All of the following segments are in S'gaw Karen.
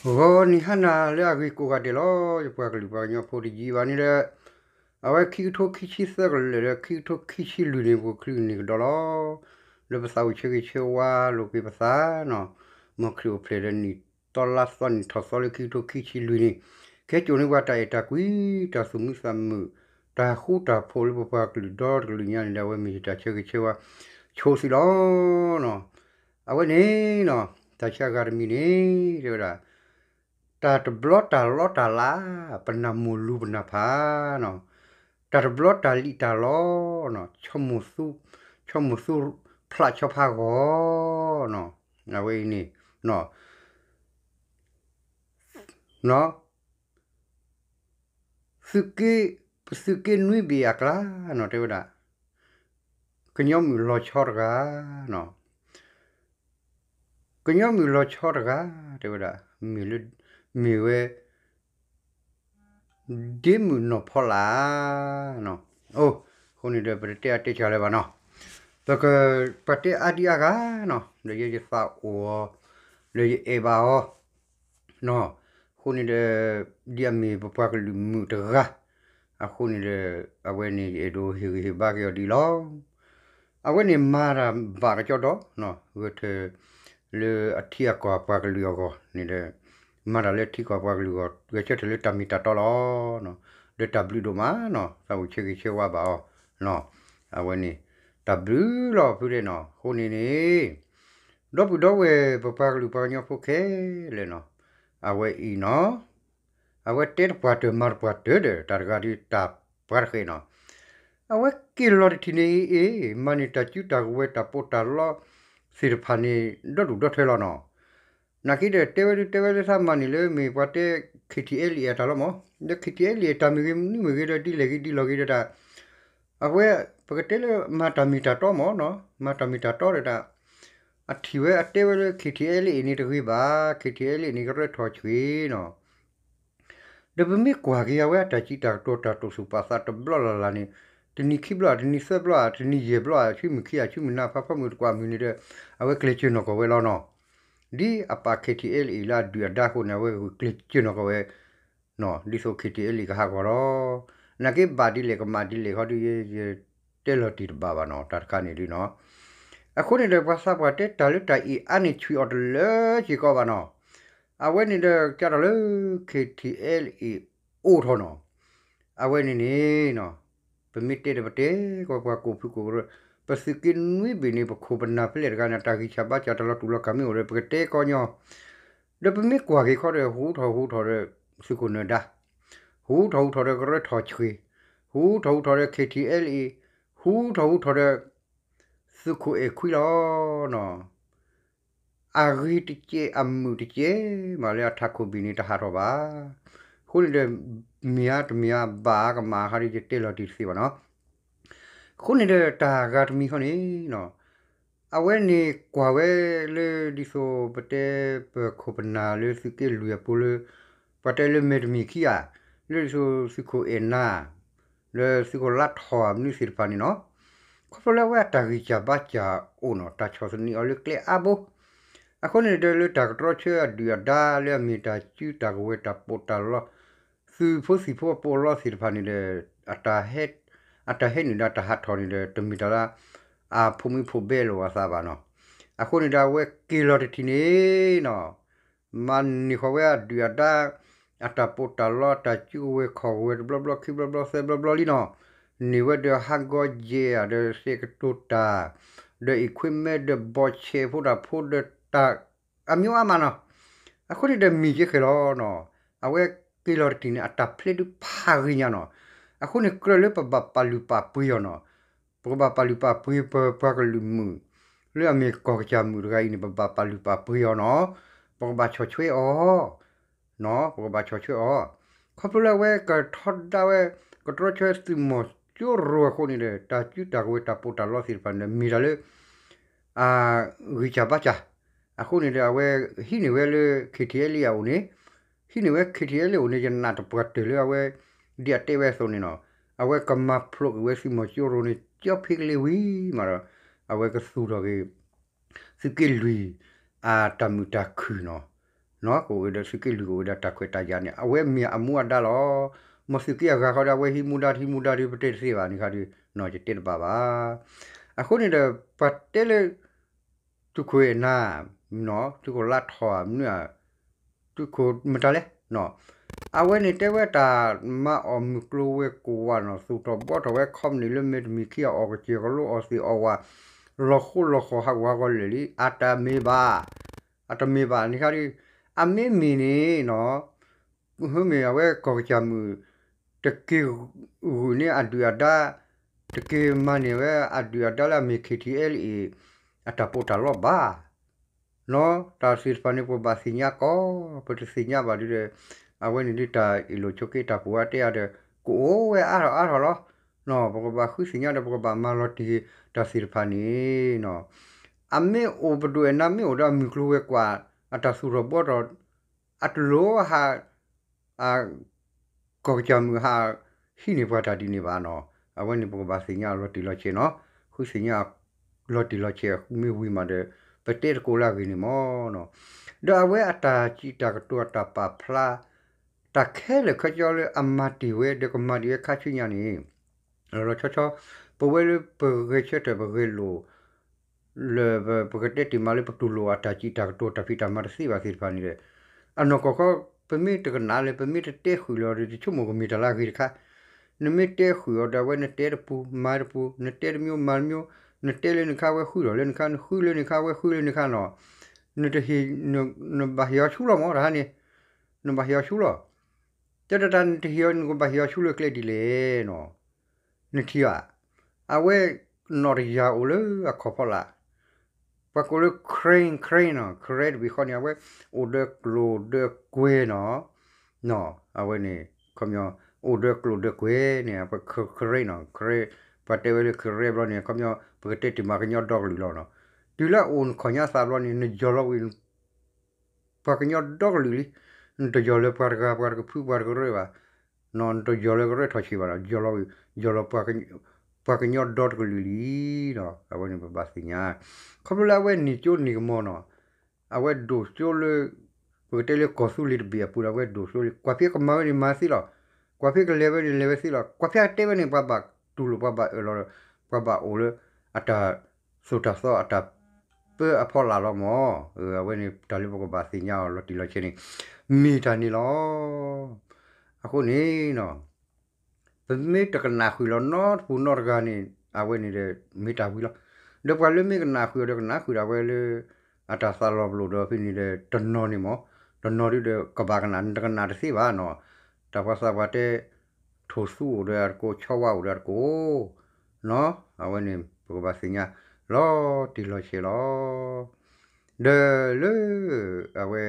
ဂီၤနံၤဟါနၤလၢအဂ့ၤကိးဂၤဒဲးလီၤ. ယပှၤကလုာ်ပှၤကညီဖိတယံာ်ဘၣ်န့ၣ်ဒီး အဝဲခံကထိခံဆံသၢကလၢာ်ဒီး ခံကထိခံဆံလွံၢ်န့ၣ် ပကချုးန့ၢ်ကဒီးလီၤ. လၢပသးအိၣ်ဆၢဂ့ၤဆၢဝါလိာ်က့ၤပသးနီၤ, မ်ခရံာ်အိၣ်ဖျဲၣ်ဒီးနံၣ်သီလါသီနံၣ်ထီၣ်သီလၢခံကထိခံဆံလွံၢ်န့ၣ် ကဟဲစိာ်န့ၢ်ပှၤတၢ်အဲၣ်တၢ်ကွံ တၢ်သူၣ်မံသးမုာ် တၢ်ဃူတၢ်ဖိးလၢပပှၤကလုာ်ဒီတကလုာ်ညါန့ၣ်ဒီး အဝဲမ့ၢ်ယတၢ်ဆၢဂ့ၤဆၢဝါဆိသုလီၤ. အဝဲန့ၣ်နီၤ တၢ်ဆၢဂၤတမံၤန့ၣ် တဲဝဲဒၣ် တၢ်တဘျီတၢ်လီတၢ်လး ပနၢ်မိၣ်လူၤပနၢ်ဖးနီၤ, တၢ်တဘျီတၢ်လံၣ်တၢ်လီနီၤ ဆိကမိၣ်သူဖျးဆီဖါဂီၤနီၤ, အဝဲအံၤန့ၣ် သုးက့ ပသုးက့နွံဘ့ၣ်အကျါနီၤ တဲဝဲဒၣ် ကညီမုၣ်လီၤဆီတဂၤနီၤ, ကညီမုၣ်လီၤဆီတဂၤ တဲဝဲဒၣ် မ့ၢ်လၢ မ့ၢ်ဝဲ ဒ့မုၣ်နီၢ်ဖီလာ်နီၤ, အိၣ် အဃိန့ၣ်ဒီး ပတတဲအါတဲစှၤလၢၤဘၣ်နီၤ, ပက ပှၤတဲအါဒံအါဂၤနီၤ ဒီးယဲယသးအိၣ်အီၤ ဒီးယအဲၣ်ဘၣ်အီၤ နီၤ, အဃိန့ၣ်ဒီး ဒ်အမ့ၢ်ပပှၤကလုာ်မုၣ်တဂၤ အဃိန့ၣ်ဒီး အဝဲန့ၣ်ယအဲၣ်ဒိးဟ့ၣ်ဂံၢ်ဟ့ၣ်ဘါက့ၤအီၤဒ်အံၤလီၤ. အဝဲန့ၣ်မၤတၢ်ဘၣ်ကကီဒီး ဂဲၤထၢၣ်လၢအထံအကီၢ်အပှၤကလုာ်အဂီၢ်န့ၣ်ဒီး မၤတၢ်လၢထံကီၢ်ပှၤကလုာ်အဂီၢ် ဂဲၤဆၢထၢၣ်လၢတၢ်မ့ၢ်တၢ်တီလီၤ. ဒီးတၢ်ဘျုးဒိၣ်မးနီၤ သးအိၣ်ဆၢဂ့ၤဆၢဝါဘၣ်အီၤ အဝဲန့ၣ် တၢ်ဘျုးလီၤဖုဒဲးနီၤ အဃိန့ၣ်န့ၣ် ဒီပုၢ်ဒီဝဲၢ်ပပှၤကလုာ်ပှၤကညီဖိခဲလၢာ်နီၤ အဝဲအံၤနီၤ အဝဲတဲတပှၢ်တၢၢ်မၤတပှၢ်တၢၢ်ဒီး တၢ်တဂၤဒီးတၢ်ပှၤတဃဲးနီၤ, အဝဲက့ၤလီၤတထံၣ်န့ၣ်အံၤ မၤန့ၢ်တၢ်စုတၢ်ကဝဲၤတၢ်ပီးတၢ်လီသ့ၣ်တဖၣ်န့ၣ် ဒီဒူၣ်ဒီထၢလီၤနီၤ. နာ်က့ဒီးတဲဝဲဒုးတဲဝဲလၢသးမၤန့ၣ်လၢမ့ၢ်ပှၤတဲ KTLA အတၢ်လီၤမး, ဒီး KTLA အတၢ်မ့ၢ်ဂ့ၤ မနုၤမ့ၢ်ဂ့ၤဒီးဒ်လဲၣ်ဂ့ၤဒ်လဲၣ်ဂ့ၤဒီးတၢ် အဝဲ ပကတဲလၢမၤတၢ်မ့ၢ်တၢ်တီမးနီၤ, မၤတၢ်မ့ၢ်တၢ်တီဒီးတၢ် အထံၣ်ဝဲအတဲဝဲလၢ KTLA အံၤန့ၣ်တဂ့ၤဘၣ်, KTLA အံၤန့ၣ်ကရၢထီၣ်ဆှံနီၤ. ဒီးပမ့ၢ်ကွၢ်က့ၤအဝဲအတၢ်စံးတၢ်ကတိၤတၢ်တိာ်သူၣ်ပာ်သးတဘျီလၢ်လၢ်န့ၣ် တနံၤခံဘျီ တနံၤသၢဘျီ တနံၤယဲၢ်ဘျီ ဆူမုၢ်ခံဂၤဆူမုၢ်နၤ ဖးဖီမုၢ်တကွၢ်မုၢ်န့ၣ်ဒီး အဝဲကျဲၤစၢၤနီၢ်ကီၢ်ဝဲလီၤနီၤ. ဒ်အပာ် KTLA အံၤလၢအဒုၣ်အဒါအဃိန့ၣ် အဝဲဂုာ်ကျဲၤစၢၤနီၢ်ကီၢ်ဝဲ ဒ်သိး KTLA အံၤကဟးဂီၤလီၤ. နာ်က့ဘၣ်ဒ်လဲၣ်ကမၣ်ဒ်လဲၣ်ခီဒုး ယတဲလီၤတံၢ်တဘၣ်ဘၣ်နီၤ တၢ်တခါန့ၣ်ဒုးနီၤ. အဃိန့ၣ်ဒီး ပှၤသးပှၢ်တဲတၢ်လၢတၢ်အံၤအါန့ၢ်ဆံးအီၤတလၢစ့ၢ်ကီးဘၣ်နီၤ. အဝဲန့ၣ်ဒီး ကၢ်ထီၣ်လၢ KTLA အံၤအိၣ်ထီၣ်နီၤ. အဝဲန့ၣ်န့ၣ် ပမ့ၢ်တဲဒီးပတဲကီးပှၤကိးဖုကိးကရၢ, ပသုးက့နွံဘ့ၣ်န့ၣ် ပခိၣ်ပနၢ်ဖဲလဲၣ်တဂၤန့ၣ် တၢ်ဂံၢ်စၢ်ဘါစၢ်တၢ်လီၤတူာ်လီၤကာ်မ့ၢ်အိၣ်ဒီး ပကတဲကီးညီ ဒီးပမ့ၢ်ကွၢ်က့ၤခီဒီး ဟူထီၣ်ဟူထီၣ်ဒီး သုးခိၣ်နၢၤဒါ, ဟူထီၣ်ဟူထီၣ်ဒီးကရၢထီၣ်ဆှံ, ဟူထီၣ်ဟူထီၣ်ဒီး KTLA, ဟူထီၣ်ဟူထီၣ်ဒီး သုးခိၣ်အဲၣ်ခွံလီၤနီၤ. အဂ့ၤတကဲးအမုာ်တကဲးမးလၢအထးခိၣ်ဘ့ၣ်န့ၣ်တဟးထီၣ်ဘၣ်. အဃိန့ၣ်ဒီး မ့ၢ်အါတမ့ၢ်အါ ဘၣ်အါကမၣ်အါခါဒီး ယတဲလီၤတံၢ်တသ့ဘၣ်နီၤ. အဃိန့ၣ်ဒီးတၢ်ဂၤတမံၤခီန့ၣ်နီၤ အဝဲန့ၣ်ကွၢ်ဝဲလၢဒ်သိးပတဲ ပခိၣ်ပနၢ်လၢသုးက့လွံၢ်အပူၤလၢ ပှၤတဲလၢမဲာ်တမံၤခံဂၤ လၢဒ်သိးသုးခိၣ်အဲၣ်နၤ လၢသုးခိၣ်လါထီၣ်မနုၤသ့ၣ်တဖၣ်န့ၣ်နီၤ ခီဖျိလၢအဝဲအတၢ်ဂံၢ်စၢ်ဘါစၢ်အိၣ်နီၤ တၢ်ဆီၣ်သနံးအီၤလၢကျဲအါဘိ အဃိန့ၣ်ဒီးလၢတၢ်ကတြီဆၢအဒုၣ်အဒါလၢအမ့ၢ်တၢ်စုတၢ်ကဝဲၤတၢ်ပီးတၢ်လီ သုးဖိသံၣ်ဖိအပီးအလီသ့ၣ်တဖၣ်န့ၣ်ဒီး အတၢ်ဟဲ အတၢ်ဟဲနုာ်ဒီးတၢ်ဟးထီၣ်န့ၣ်ဒီး တမ့ၢ်တၢ်လၢ အဖိမုၣ်ဖိဘဲလိာ်အသးဘၣ်နီၤ. အဃိန့ၣ်ဒီးအဝဲက့ၤလီၤတထံၣ်န့ၣ်နီၤ မၤန့ၢ်ဃီၤဝဲအဒုၣ်အဒါ အတၢ်ပီးတၢ်လီ တၢ်စုကဝဲၤခီၣ်ကဝဲၤတဘျီဘျီခံဘျီဘျီသၢဘျီဘျီလံနီၤ. န့ၢ်ဝဲဒီးဟးဂီၤယဲၢ်ဧါ ဒီးသဲးကတိၤတၢ် ဒီးအံၣ်ခွ့မဲ ဒီးဘီၣ်ဆဲးဖိတၢ်ဖိဒီးတၢ် အမျိုးအါမးနီၤ. အဃိန့ၣ်ဒီးမ့ၢ်ကဲဃဲၤလီၤနီၤ. အဝဲက့ၤလီၤတထံၣ်န့ၣ် အတၢ်ဖျဲးဒုးဖးဂ့ၤညါနီၤ. အဃိန့ၣ်ကြၢးလၢပဘၣ်ပာ်လုၢ်ပာ်ပှ့ၤအီၤနီၤ. ပကဘၣ်ပာ်လုၢ်ပာ်ပှ့ၤပပှၤကလုာ်မုၣ် လၢအမ့ၢ်ကီၢ်ကစၢ်မုၣ်တဂၤအံၤန့ၣ် ပဘၣ်ပာ်လုၢ်ပာ်ပှ့ၤအီၤနီၤ. ပကဘၣ်ဆီၣ်ထွဲအီၤ ပကဘၣ်ဆီၣ်ထွဲအီၤ. ခီဖျိလၢအဝဲကထီဒါဝဲ ကတြီဆၢသုးမီၤကၠိရိၤအဃိန့ၣ်ဒီး တၢ်စုတၢ်ကဝဲၤတၢ်ပီးတၢ်လီသ့ၣ်တဖၣ်န့ၣ်ဒီး မ့ၢ်တၢ်လၢ အဂံၢ်စၢ်ဘါစၢ် အဃိန့ၣ်ဒီး အဝဲဟံးန့ၢ်ဝဲလၢ KTLA အအိၣ်န့ၣ် ဟံးန့ၢ်ဝဲ KTLA အအိၣ်န့ၣ် ယနာ်တပှၢ်တၢၢ်လၢအဝဲ ဒ်အတဲဝဲအသိးန့ၣ်နီၤ အဝဲကမၤဖျိးက့ၤဝဲသုးမီၤကၠိရိၤန့ၣ် ကၠီဖ့ကလ့ဝံၤမးဒီး အဝဲကသူၣ်ထီၣ်က့ၤ သုးက့လွံၢ် အတၢ်မုာ်တၢ်ခုၣ်နီၤ ကအိၣ်ဒီးသုးက့လွံၢ်ကအိၣ်ဒီးတၢ်ခွဲးတၢ်ယာ်န့ၣ် အဝဲမ့ၢ်အမူအဒါလီၤ. မ်သုးက့အဂၤဃီဒီး အဝဲဟံးမူဒါတဟံးမူဒါဒီး ပတဲတသ့ဘၣ်န့ၣ်ခါဒီး ယတဲတဘၣ်ဘၣ်. အဃိန့ၣ်ဒီး ပှၤတဲလၢ သုးခိၣ်အဲၣ်နၤ သုးခိၣ်လါထီၣ်ဧါ မနုၤဧါ သုးခိၣ်မတၤလဲၣ် အဝဲန့ၣ်တဲဝဲတၢ်မၤအီၣ်မုၢ်ကျိၤဝဲၤကွာ်နီၤ သူၣ်ထီၣ်ဘှီထီၣ်ဝဲ ခီပနံၣ်လၢမ့ၢ်တမံၤခံဂၤ အီၣ်ကစၢၢ်ကလိအီၣ်သ့ၣ်အီၣ်ဝၣ် လီၤဃိလီၤဃီၤဟးဂူာ်ဟးဂီၤလၢာ်လံ အတမ့ၢ်ဘၣ် အတမ့ၢ်ဘၣ်န့ၣ်ခါဒီး အမ့ၢ်မ့ၢ်န့ၣ်နီၤ မ့မ့ၢ်အဝဲကီၢ်ကစၢ်မုၣ် တက့ၤဂုာ်န့ၢ်အဒုၣ်အဒါ တက့ၤမၤန့ၢ်ဝဲအဒုၣ်အဒါလၢအမ့ၢ် K T L A အတၢ်ပီးတၢ်လီဘၣ် နီၤ တၢ်သ့ၣ်တဖၣ်န့ၣ် ပဘၣ်သ့ၣ်ညါကီး ပတသ့ၣ်ညါဘၣ်ဒုဒီး အဝဲန့ၣ်ဒုတၢ်အ့ၣ်လိာ်ဆိးက့တၢ်ပူၤအါတဲအါဒီး ကအိၣ်ဝဲအါထီၣ်အါထီၣ်လီၤ. နီၤ ပကဘၣ်ဃုသ့ၣ်ညါဒီး ပကဘၣ်မၤလီၤတံၢ်တၢ်သ့ၣ်တဖၣ်န့ၣ်နီၤ အမ့ၢ်အိၣ်ပဒိၣ်အဲၣ်နၤမ့ၢ်အိၣ်ဒီးအမုၢ်ကျိၤဝဲၤကွာ် အတၢ်သူၣ်ထီၣ်ဘှီထီၣ် အတလိၣ်ဟး အ ကီၢ်ကစၢ်မုၣ်ဟးဟံးန့ၢ်ပှၤတၢ်ဒ်န့ၣ်ဘၣ်နီၤ. အဝဲန့ၣ်ပကဘၣ်သ့ၣ်ညါအီၤလီၤတံၢ်လီၤဆဲးနီၤ. ဃုသ့ၣ်ညါအီၤလီၤတံၢ်လီၤဆဲးမ့ၢ်ဝံၤမးဒီး ပတဲတကိးလၢအဂ့ၢ်န့ၣ်မ့ၢ်နီၤ. ဒီးအဝဲအတၢ်စံးတၢ်ကတိၤအတၢ်ပာ်ဖျါ တၢ်ခဲလၢာ်ခဲဆ့လၢအမၤတ့ၢ်ဝဲဒီးကမၤတ့ၢ်ဝဲခါဆူညါန့ၣ် လီၤလီၤဆီဆီ ပဝဲလၢပဂဲၤဆၢထၢၣ်ပဂဲၤလိာ် လၢပကတဲတ့ၢ်မးလၢပတူၢ်လိာ်အတၢ်စံးတၢ်ကတိၤ တၢ်ဖံးတၢ်မၤတသ့ဘၣ်သ့ၣ်တဖၣ်န့ၣ်ဒီး အနီၢ်ကီၢ်ခီ ပမ့ၢ်တကနၣ်လၢ ပမ့ၢ်တတဲဃုာ်လီၤဒီး တဆိကမိၣ်ကမ့ၢ်တၢ်လၢအဂ့ၤတခါ နမ့ၢ်တဲဃုာ်အီၤဒီး အဝဲနတဲတပူၤ မၤတပူၤ နတဲတမျိုး မၤတမျိုး နတဲလၢနခါ အဝဲဃုထီၣ်လၢနခါ နဃုလၢနခါ အဝဲဃုလၢနခါနီၤ နတဟ့ၣ် နဘၣ်ဟ့ၣ်အီၤဆူလီၤမ့ၢ်တဟါန့ၣ် နဘၣ်ဟ့ၣ်အီၤဆူလီၤ တၢ်တတၢ်နတဟ့ၣ်အီၤ နကဘၣ်ဟ့ၣ်အီၤဆူလၢကျဲဒ်လဲၣ်နီၤ နထံၣ်ဧါ အဝဲနီၣ်တယၢ်အိၣ်လၢအခီၣ်ဖီလာ် ပှၤကိးလၢ crane crane နီၤ crane တဘ့ၣ်ဃီန့ၣ် အဝဲအိၣ်ဒီးကျိၣ်ဒီးကွဲၤနီၤ နီၤ အဝဲန့ၣ် ခီပညီ အိၣ်ဒီးကျိၣ်ဒီးကွဲၤန့ၣ် ပ crane နီၤ crane ပှၤတဲဝဲလၢ crane ဘျီန့ၣ် ခီပညီ ပကတဲတ့ၢ်မးကညီဒီကလုာ်လီၤနီၤ တုၤလၢအအိၣ်နခီၣ်ညါသးဘျီန့ၣ် နယီၤလီၤဝံၤ ပှၤကညီဒီကလုာ်လံ နတယီၤလၢပှၤတဂၤ ပှၤတကဖု ပှၤတကရၢဘၣ် နတယီၤလၢကရၢထီၣ်ဆံးဘၣ်နီၤ ယီၤလီၤဝံၤ ယီၤလီၤ ပှၤကညီဒီတကလုာ်လံနီၤ အဝဲန့ၣ်ပဘၣ်သ့ၣ်ညါ ခီဖျိလၢအဝဲန့ၢ်ကၠိန့ၢ်ကမီၤနီၤ အဝဲဒိၣ်ကၠိလၢ ပကတဲလၢကီၢ်သူလ့ၤတဘ့ၣ်အပူၤဒီး အဝဲဒိၣ်ကၠိလၢ ကွၢ်ဖဲကမၤဝဲန့ၣ်မၤသ့လီၤ ကွၢ်ဖဲကလဲၤဝဲန့ၣ်လဲၤဝဲသ့လီၤ ကွၢ်ဖဲအတဲဝဲန့ၣ် ပှၤဘၣ်တူၢ်လိာ် ပှၤဘၣ်အၢၣ်လီၤ ပှၤဘၣ်အိၣ်လၢ အတၢ်သိၣ်တၢ်သီအတၢ်ပၢအဖီလာ်လီၤမၢ် အဝဲန့ၣ်တၢ်လၢပကဘၣ်သ့ၣ်ညါအီၤလီၤတံၢ်လီၤဆဲးန့ၣ် မ့ၢ်တၢ်န့ၣ်လီၤ အဃိန့ၣ် ပမ့ၢ်တကနၣ်ဃုာ်လီၤနီတပူၤနီတဂၤန့ၣ် အဝဲန့ၣ်ဒီး မ့ၢ်တၢ်ဝံၤလီၤ ဒီးပှၤလၢမ့ၢ်ကနၣ်ဃုာ်အီၤဒီးကနၣ်ဃုာ်ဒၣ်ဝဲလၢ အတၢ်သးလီၤပလိာ်ဒီးဖဲန့ၣ်ဒီးတနီၤန့ၣ်မၢ် တနီၤဒုဒီးကဘၣ်ကနၣ် နတကနၣ်တသ့ဘၣ်နီၤ တၢ်ပှၤသးပှၢ်တဲ ထိၣ်သူအိၣ်ဒီးအတကိး ဆီဝါအိၣ်ဒီးအတကိး အဝဲန့ၣ် ပကဘၣ်သ့ၣ်ညါလီၤတံၢ်လီၤဆဲးလီၤ ဒီးလၢ အဝဲ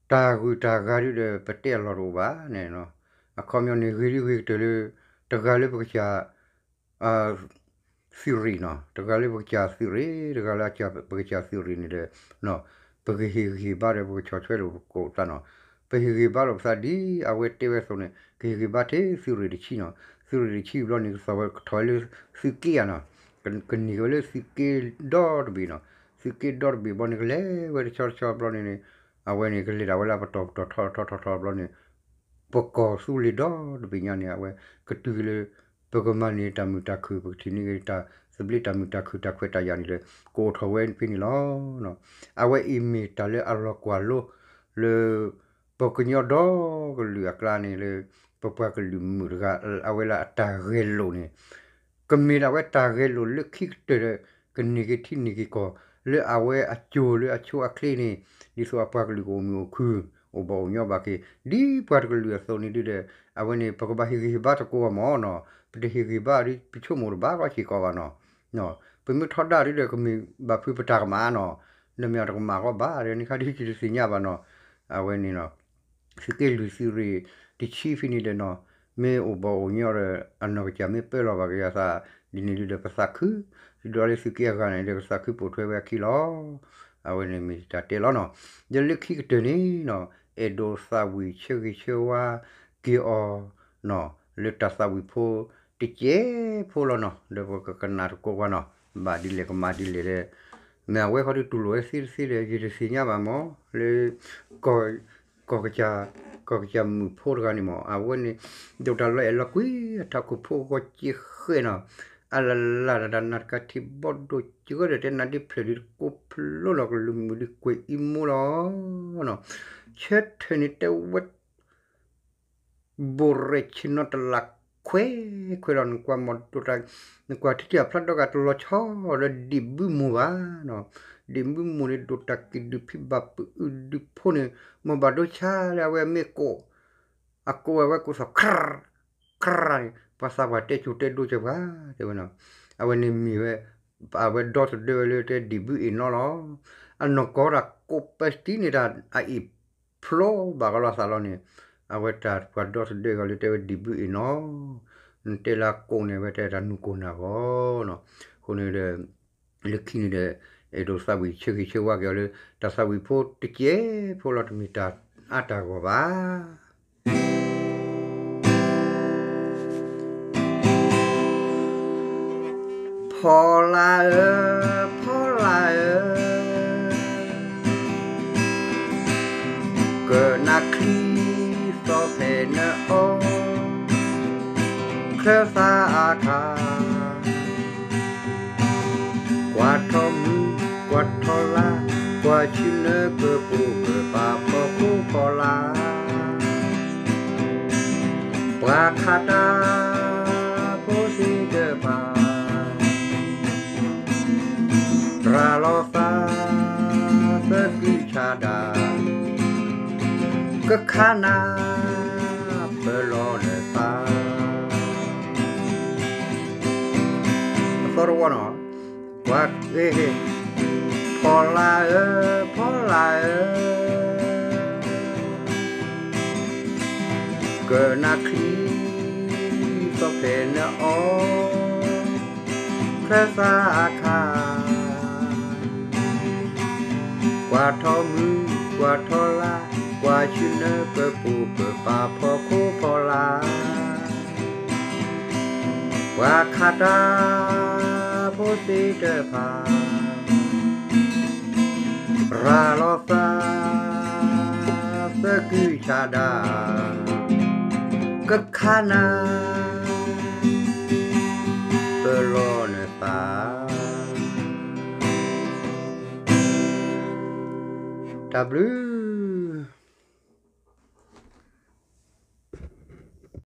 တၢ်ဂုၤတၢ်ဂၤဒုဒီး ပတဲအလီၢ်တအိၣ်ဘၣ်န့ၣ် အခီပညီန့ၣ် ဂ့ၤဒုဂ့ၤကတၢၢ်လၢ တဂၤလၢပကစၢ် သုးရ့ၣ်နီၤ တဂၤလၢပကစၢ်သုးရ့ၣ် တဂၤလၢပကစၢ်သုးရ့ၣ်န့ၣ်ဒီး ပကဟ့ၣ်ဂံၢ်ဟ့ၣ်ဘါဒီး ပကဆီၣ်ထွဲလိာ်ပကိးပသးနီၤ ပဟ့ၣ်ဂံၢ်ဟ့ၣ်ဘါလိာ်ပသးဒ်အဝဲတဲဝဲအသိးန့ၣ် ကဟ့ၣ်ဂံၢ်ဟ့ၣ်ဘါထဲသုးရ့ၣ်တဆံနီၤ သုးရ့ၣ်တဆံဘျီန့ၣ် ကသီၣ်ဝဲကထီၣ်ဝဲလၢသုးက့ဧါနီၤ ကန့ၢ်က့ၤဝဲလၢသုးက့ဒီတဘ့ၣ်နီၤ သုးက့ဒီတဘ့ၣ်ဘျီန့ၣ် ကလဲၤဝဲတဆီတဆီဘျီန့ၣ်န့ၣ် အဝဲန့ၣ် ကလဲၤဒၣ်ဝဲလၢပတီၢ်ပတီၢ်ထီထီထီထီဘျီန့ၣ် ပကီၢ်သူလ့ၤဒီတဘ့ၣ်ညါန့ၣ် အဝဲကတုၤလၢ ပကမၤန့ၢ်တၢ်မုာ်တၢ်ခုၣ် ပကထံၣ်န့ၢ်က့ၤတၢ်သဘျ့တၢ်မုာ်တၢ်ခုၣ်တၢ်ခွဲးတၢ်ယာ်န့ၣ်ဒီး ကအိၣ်ထီၣ်ဝဲဖဲန့ၣ်လီၤ. အဝဲအံၤမ့ၢ်တၢ်လၢအလီၤကွၢ်လိ လၢ ပကညီဒီကလုာ်အကျါန့ၣ်လၢ ပပှၤကလုာ်မုၣ်တဂၤ အဝဲလၢအတၢ်ဂဲၤလိာ်န့ၣ် ကမ့ၢ်ဒၣ်ဝဲတၢ်ဂဲၤလိာ်လၢခံကတၢၢ်ဒီး ကန့ၢ်က့ၤထံန့ၢ်က့ၤကီၢ် လၢအဝဲအစိၤလၢအဆိအချ့န့ၣ် ဒ်သိးအပှၤကလုာ်ကအိၣ်မုာ်အိၣ်ခုၣ် အိၣ်ဘၣ်အိၣ်ညီဘၣ်က့ၤ ဒ်ပှၤတကလုာ်အသိးန့ၣ်ဒုဒီး အဝဲန့ၣ် ပကဘၣ်ဟ့ၣ်ဂံၢ်ဟ့ၣ်ဘါသကိးအီၤမၢ်နီၤ ပတဟ့ၣ်ဂံၢ်ဟ့ၣ်ဘါဒီး ပဆိကမိၣ်တဘၣ်လီၤစ့ၢ်ကီးဘၣ်နီၤ ပမ့ၢ်ထီဒါဒုဒီး ကမ့ၢ်ဘၣ်ဖုးပတၢ်ကမၣ်နီၤ နမ့ၢ်အတကမၣ်ကီးဘၣ်ဒီး နခါဒုတသ့ၣ်ညါဘၣ်နီၤ အဝဲန့ၣ်နီၤ သုးက့လွံၢ်သုးရ့ၣ်တဆံဖဲန့ၣ်ဒီးနီၤ မ့ၢ်အိၣ်ဘၣ်အိၣ်ညီဒီး အနီၢ်ကစၢ်မ့ၢ်ပၢလီၤဘၣ်က့ၤအသး ဒ်န့ၣ်ဒုဒီးပသးခု ဒ်သိးလၢသုးက့အဂၤန့ၣ်ဒီး ကသးခုပိာ်ထွဲဝဲအခံလီၤ. အဝဲန့ၣ်မ့ၢ်တၢ်တဲလီၤနီၤ ဒီးလၢခံကတၢၢ်န့ၣ်နီၤ အဲၣ်ဒိးသးဝံၣ်ဆၢဂ့ၤဆၢဝါက့ၤအီၤနီၤ လၢတၢ်သးဝံၣ်ဖိတကဲးဖိလီၤနီၤ ဒီးပကကနၣ်သကိးကွၢ်နီၤ ဘၣ်ဒ်လဲၣ်ကမၤဒ်လဲၣ်ဒီး မ့ၢ်အဝဲဃီဒီးတူၢ်လိာ်ဝဲသ့တသ့ဒီး ယတသ့ၣ်ညါဘၣ်မး လၢ ကီၢ် ကီၢ်ကစၢ်မုၣ်ဖိတဂၤန့ၣ်မး အဝဲန့ၣ် ဒိၣ်တၢ်လီၤအဲၣ်လီၤကွံအထးခိၣ်ဖိဂီၤက့ဃဲနီၤ အလၢ်လၢ်တၢ်နးတကးထံဘီဒိၣ်ကၢဒီး တဲနၤဒ်ဖျၢၣ်ဒ်တကိးဖျိလီၤကလုၢ်မုၢ်ဒ်ကွဲၤအံမူလီၤနီၤ ဆၢထၢၣ်န့ၣ်တဲဝဲ ဘိၣ်ရဲၣ်ဆ့ၣ်နီၤတလးခွဲးခွဲးလီၤ နကွၢ်မီၢ်ဒိၣ်တၢ် နကွၢ်ထံထံအဖျါဒီးကတလီၤဆီဒီးဒံၣ်ဘုမူၤဘၣ်နီၤ ဒံၣ်ဘုမူၤန့ၣ် ဒိၣ်တၢ်ကံၣ်ဒုးဖံးဘၣ်ပအုၣ်ဒုးဖိန့ၣ် မ့ၢ်ဘၣ်ဒိဆါလၢအဝဲမ့ၢ်ကိး အကိးဝဲဝဲကိးသီၣ် ခရၣ် ခရၣ်န့ၣ် ပှၤသးပှၢ်တဲစိၤတဲဒိကၢၤပှၤ တဲဝဲနီၤ အဝဲန့ၣ်မ့ၢ်ဝဲ အဝဲဒီသဒၢဝဲလၢတဲဒံၣ်ဘုအ့ၣ်နီလီၤ အနီၢ်ကီၢ်ဒၣ်ကိးပၢတံန့ၣ်တၢ်အအ့ၣ် ဖျိဘၣ်ကီးလီၤသးလီၤန့ၣ် အဝဲတၢ်ပှၤဒီသဒၢဂီၤလၢတဲဝဲဒံၣ်ဘုအ့ၣ်နီၤ နတဲလၢကိးန့ၣ် အဝဲတဲတၢ်နူၢ်ကိၢ်နၢ်ဂီၤနီၤ အဃိန့ၣ်ဒီး လၢခံန့ၣ်ဒီး အဲၣ်ဒိးသးဝံၣ်ဆၢဂ့ၤဆၢဝါက့ၤအီၤလၢ တၢ်သးဝံၣ်ဖိတကဲးဖိလီၤ တမ့ၢ်တၢ်အါတၢ်ဂီၤဘၣ် ဖီလာ်ဧၢ, ဖီလာ်ဧၢ, ကနၣ်ချံသီဖဲနအီ, ချၢသးအခါ, ကွၢ်ထီၣ်မုၢ်, ကွၢ်ထီၣ်လါ, ကွၢ်ဆူနၢကပိာ်ကပၤဖီခိၣ်ဖီလာ် ပှၤခးတၢ်ဖိသ့ၣ်တဖၣ် ရၤလီၤသးသကုၤဆးဒး ကခးနၤပလီၢ်နသး အသီတဝီနီၤ ကွၢ် ဖီလာ်ဧၢ, ဖီလာ်ဧၢ, ကနၣ်ချံသီဖဲနအီ, ချၢသးအခါ, ကွၢ်ထီၣ်မုၢ်, ကွၢ်ထီၣ်လါ, ကွၢ်ဆူနၢကပိာ်ကပၤဖီခိၣ်ဖီလာ် ပှၤခးတၢ်ဖိသ့ၣ်တဖၣ် ရၤလီၤသးသကုၤဆးဒး ကခးနၤ ပလီၢ်နသး တၢ်ဘျုး